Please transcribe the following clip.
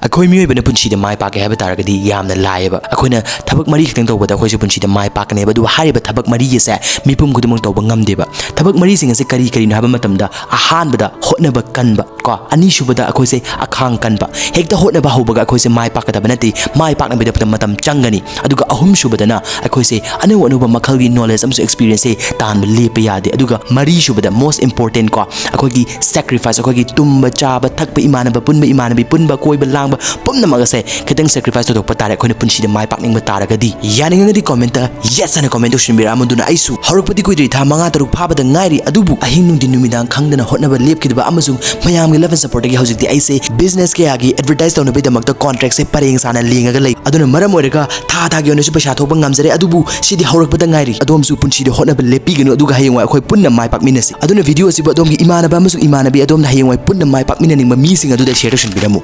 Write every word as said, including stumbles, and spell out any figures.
ꯑꯩꯈꯣꯏ ꯃꯤꯑꯣꯏꯕꯅ ꯄꯨꯟꯁꯤꯗ ꯃꯥꯏ ꯄꯥꯛꯀꯦ ꯍꯥꯏꯕ ꯇꯥꯔꯒꯗꯤ ꯌꯥꯝꯅ ꯂꯥꯏꯌꯦꯕ꯫ ꯑꯩꯈꯣꯏꯅ ꯊꯕꯛ ꯃꯔꯤ ꯈꯛꯇꯪ ꯇꯧꯕꯗ ꯑꯩꯈꯣꯏꯁꯦ ꯄꯨꯟꯁꯤꯗ ꯃꯥꯏ ꯄꯥꯛꯀꯅꯦꯕ꯫ ꯑꯗꯨꯕꯨ ꯍꯥꯏꯔꯤꯕ ꯊꯕꯛ ꯃꯔꯤ ꯑꯁꯦ ꯃꯤꯄꯨꯝ ꯈꯨꯗꯤꯡꯃꯛ ꯇꯧꯕ ꯉꯝꯗꯦꯕ꯫ ꯊꯕꯛ ꯃꯔꯤꯁꯤꯡ ꯑꯁꯦ ꯀꯔꯤ ꯀꯔꯤꯅꯣ ꯍꯥꯏꯕ ꯃꯇꯝꯗ, ꯑꯍꯥꯟꯕꯗ ꯍꯣꯠꯅꯕ ꯀꯟꯕ ꯀꯣ, ꯑꯅꯤꯁꯨꯕꯗ ꯑꯩꯈꯣꯏꯁꯦ ꯑꯈꯥꯡ ꯀꯟꯕ꯫ ꯍꯦꯛꯇ ꯍꯣꯠꯅꯕ ꯍꯧꯕꯒ ꯑꯩꯈꯣꯏꯁꯦ ꯃꯥꯏ ꯄꯥꯛꯀꯗꯕ ꯅꯠꯇꯦ, ꯃꯥꯏ ꯄꯥꯛꯅꯕꯒꯤꯗꯃꯛꯇ ꯃꯇꯝ ꯆꯪꯒꯅꯤ꯫ ꯑꯗꯨꯒ ꯑꯍꯨꯝꯁꯨꯕꯗꯅ ꯑꯩꯈꯣꯏꯁꯦ ꯑꯅꯧ ꯑꯅꯧꯕ ꯃꯈꯜꯒꯤ knowledge ꯑꯃꯁꯨꯡ experienceꯁꯦ ꯇꯥꯟꯕ ꯂꯦꯞꯄ ꯌꯥꯗꯦ꯫ ꯑꯗꯨꯒ ꯃꯔꯤꯁꯨꯕꯗ most important ꯀꯣ, ꯑꯩꯈꯣꯏꯒꯤ sacrifice, ꯑꯩꯈꯣꯏꯒꯤ ꯇꯨꯝꯕ ꯆꯥꯕ ꯊꯛꯄ, ꯏꯃꯥꯟꯅꯕ ꯄꯨꯟꯕ, ꯏꯃꯥꯟꯅꯕꯤ ꯄꯨꯟꯕ, ꯀꯣꯏꯕ ꯂꯥꯡꯕ, ꯄꯨꯝꯅꯃꯛ ꯑꯁꯦ ꯈꯤꯇꯪ sacrifice ꯇꯧꯊꯣꯛꯄ ꯇꯥꯔꯦ ꯑꯩꯈꯣꯏꯅ ꯄꯨꯟꯁꯤꯗ ꯃꯥꯏ ꯄꯥꯛꯅꯤꯡꯕ ꯇꯥꯔꯒꯗꯤ꯫ ꯌꯥꯅꯤꯡꯉꯒꯗꯤ commentꯇ yes ꯍꯥꯏꯅ comment ꯇꯧꯁꯤꯟꯕꯤꯔꯛꯑꯝꯃꯨ꯫ ꯑꯗꯨꯅ ꯑꯩꯁꯨ ꯍꯧꯔꯛꯄꯗꯤ ꯀꯨꯏꯗ꯭ꯔꯤ, ꯊꯥ ꯃꯉꯥ ꯇꯔꯨꯛ ꯐꯥꯕꯗ ꯉꯥꯏꯔꯤ, ꯑꯗꯨꯕꯨ ꯑꯍꯤꯡ ꯅꯨꯡꯊꯤꯟ ꯅꯨꯃꯤꯗꯥꯡ ꯈꯪꯗꯅ ꯍꯣꯠꯅꯕ ꯂꯦꯞꯈꯤꯗꯕ ꯑꯃꯁꯨꯡ ꯃꯌꯥꯝꯒꯤ love and supportꯇꯒꯤ ꯍꯧꯖꯤꯛꯇꯤ ꯑꯩꯁꯦ business ꯀꯌꯥꯒꯤ advertise ꯇꯧꯅꯕꯒꯤꯗꯃꯛꯇ contractꯁꯦ ꯄꯔꯦꯡ ꯁꯥꯅ ꯂꯦꯡꯉꯒ ꯂꯩ꯫ ꯑꯗꯨꯅ ꯃꯔꯝ ꯑꯣꯏꯔꯒ ꯊꯥ ꯊꯥꯒꯤ ꯑꯣꯏꯅꯁꯨ ꯄꯩꯁꯥ ꯊꯣꯛꯄ ꯉꯝꯖꯔꯦ, ꯑꯗꯨꯕꯨ ꯁꯤꯗꯤ ꯍꯧꯔꯛꯄꯗ ꯉꯥꯏꯔꯤ꯫ ꯑꯗꯣꯝꯁꯨ ꯄꯨꯟꯁꯤꯗ ꯍꯣꯠꯅꯕ ꯂꯦꯞꯄꯤꯒꯅꯨ, ꯑꯗꯨꯒ ꯍꯌꯦꯡꯋꯥꯏ ꯑꯩꯈꯣꯏ ꯄꯨꯟꯅ ꯃꯥꯏ ꯄꯥꯛꯃꯤꯟꯅꯁꯤ꯫ ꯑꯗꯨꯅ video ꯑꯁꯤꯕꯨ ꯑꯗꯣꯝꯒꯤ ꯏꯃꯥꯟꯅꯕ ꯑꯃꯁꯨꯡ ꯏꯃꯥꯟꯅꯕꯤ, ꯑꯗꯣꯝꯅ ꯍꯌꯦꯡꯋꯥꯏ ꯄꯨꯟꯅ ꯃꯥꯏ ꯄꯥꯛꯃꯤꯟꯅꯅꯤꯡꯕ ꯃꯤꯁꯤꯡ ꯑꯗꯨꯗ share ꯇꯧꯁꯤꯟꯕꯤꯔꯝꯃꯨ꯫